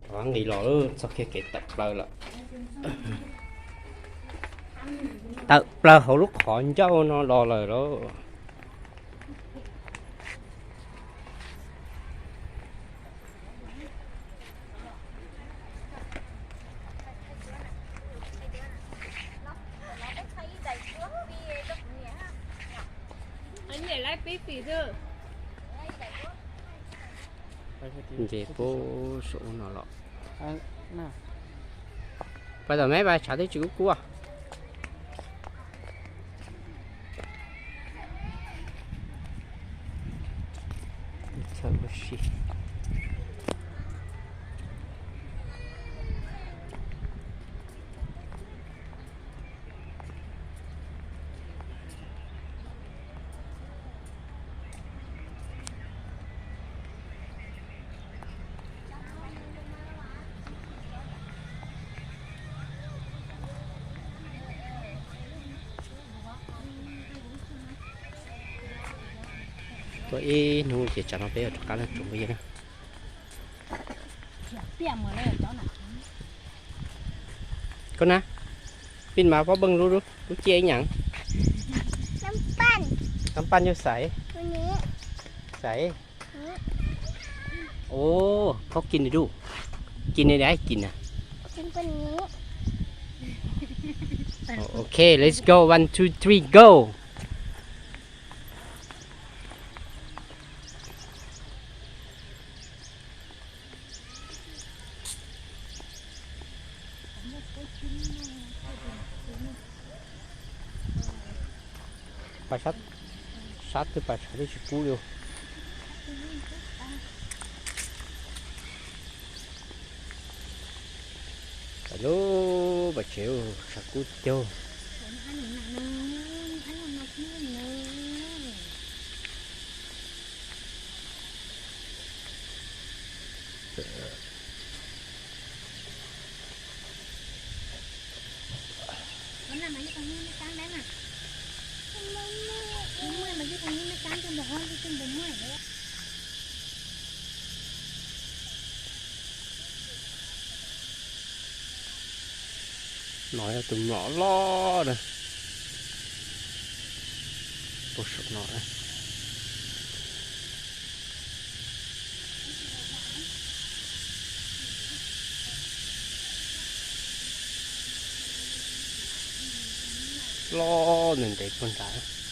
Vắng đi lo, sau khi kể tập plơ lợ. Tập plơ hầu lúc khó nhau nó lo lời đó. Anh để lại tí tí thôi. ເຈໂປ້ໂສນອເລາະ ໄປຕໍ່ແມ່ ໄປ ສາວທີ່ຈຸກວ Tôi ít nu chỉ cho nó bé ở trong cá nó trồng bây giờ nè. Con nè, pin mà có bưng lú lú, lú chia ý nhẳng. ນ້ຳປັ່ນ Tắm pan vô sảy. ໂຕນີ້ Sảy. ໂອ້ ເຂົາກິນໄດ້ດຸ ກິນໄດ້ ກິນນະ ກິນປານນີ້ ໂອເຄ let's go one two three go. ປາສັດ ສັດຄືປາສັດທີ່ຊິປູຢູ່ ປາໂລ ປາເຊວ ສັດກູເຈົ້າ. ມັນນະ ມາຢູ່ທາງນີ້ ມັນກາງໄດ້ນະ ມັນເມື່ອຍ ມາຢູ່ທາງນີ້ ມັນກາງ ຈຶ່ງບໍ່ຮ້ອນ ຈຶ່ງບໍ່ເມື່ອຍເດ້. ໜ້ອຍເອົາຕຸ່ມຫຼໍ່ຫຼໍ່ນະ ໂອ້ ສຸກໜ້ອຍ ຫຼໍ່ໜຶ່ງເດັກຄົນຕາຍ.